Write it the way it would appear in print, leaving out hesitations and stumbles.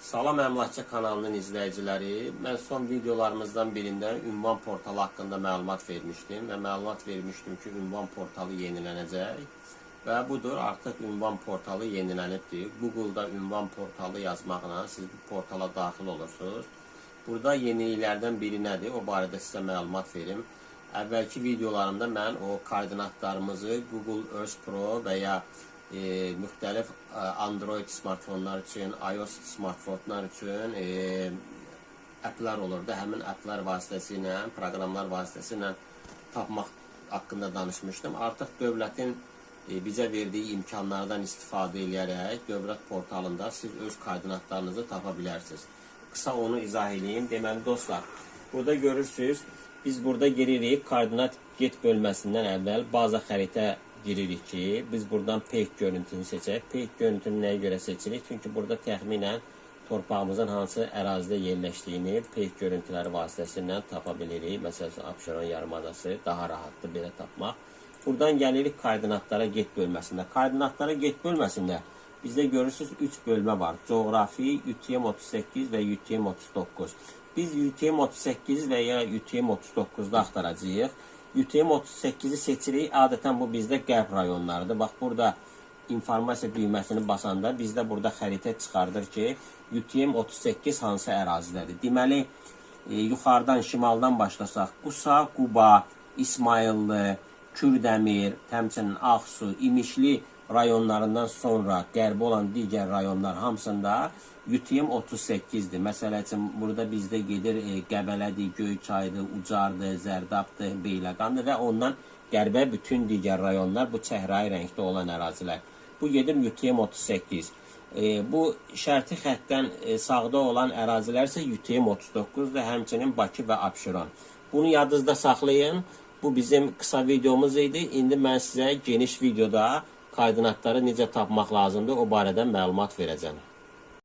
Salam Əmlakçı kanalının izləyiciləri. Mən son videolarımızdan birində ünvan portalı haqqında məlumat vermişdim və məlumat vermişdim ki, ünvan portalı yenilənəcək. Və budur, artıq ünvan portalı yenilənibdir. Google-da ünvan portalı yazmaqla siz bu portala daxil olursunuz. Burada yeniliklərdən biri nədir? O barədə sizə məlumat verim. Əvvəlki videolarımda mən o koordinatlarımızı Google Earth Pro və ya müxtəlif Android smartfonlar üçün, iOS smartfonlar üçün applar olurdu. Həmin applar vasitəsilə, proqramlar vasitəsilə tapmaq haqqında danışmışdım. Artıq dövlətin bizə verdiyi imkanlardan istifadə eləyərək dövlət portalında siz öz koordinatlarınızı tapa bilərsiniz. Qısa onu izah eləyim. Deməli dostlar, burada görürsünüz, biz burada giririk koordinat get bölməsindən əvvəl baza xəritə giririk ki, biz buradan peyk görüntünü seçək. Peyk görüntünü nəyə görə seçirik? Çünki burada təxminən torpağımızın hansı ərazidə yerləşdiyini peyk görüntüləri vasitəsilə tapa bilirik. Məsəl üçün Abşeron yarımadası daha rahatdır belə tapmaq. Buradan gəlirik koordinatlara get bölməsində. Koordinatlara get bölməsində bizdə görürsünüz 3 bölmə var. Coğrafi, UTM 38 və UTM 39. Biz UTM 38 və ya UTM 39-da axtaracağıq. UTM 38-i seçirik. Adətən bu bizdə qərb rayonlarıdır. Bax burada informasiya düyməsini basanda bizdə burada xəritə çıxardır ki, UTM 38 hansı ərazidədir. Deməli, yuxarıdan, şimaldan başlasaq, Qusa, Quba, İsmayıllı, Kürdəmir, həmçinin Ağsu, İmişli rayonlarından sonra qərbə olan digər rayonlar hamısında UTM 38-dir. Məsəl üçün burada bizdə gedir Qəbələdir, Göyçaydır, Ucardır, Zərdabdır, Beyləqandır və ondan qərbə bütün digər rayonlar bu çəhrayı rəngdə olan ərazilər. Bu gedir UTM 38. Bu şərti xəttdən sağda olan ərazilər isə UTM 39-dur, həmçinin Bakı və Abşeron. Bunu yadınızda saxlayın. Bu bizim qısa videomuz idi. İndi mən sizə geniş videoda koordinatları necə tapmaq lazımdır, o barədə məlumat verəcəm.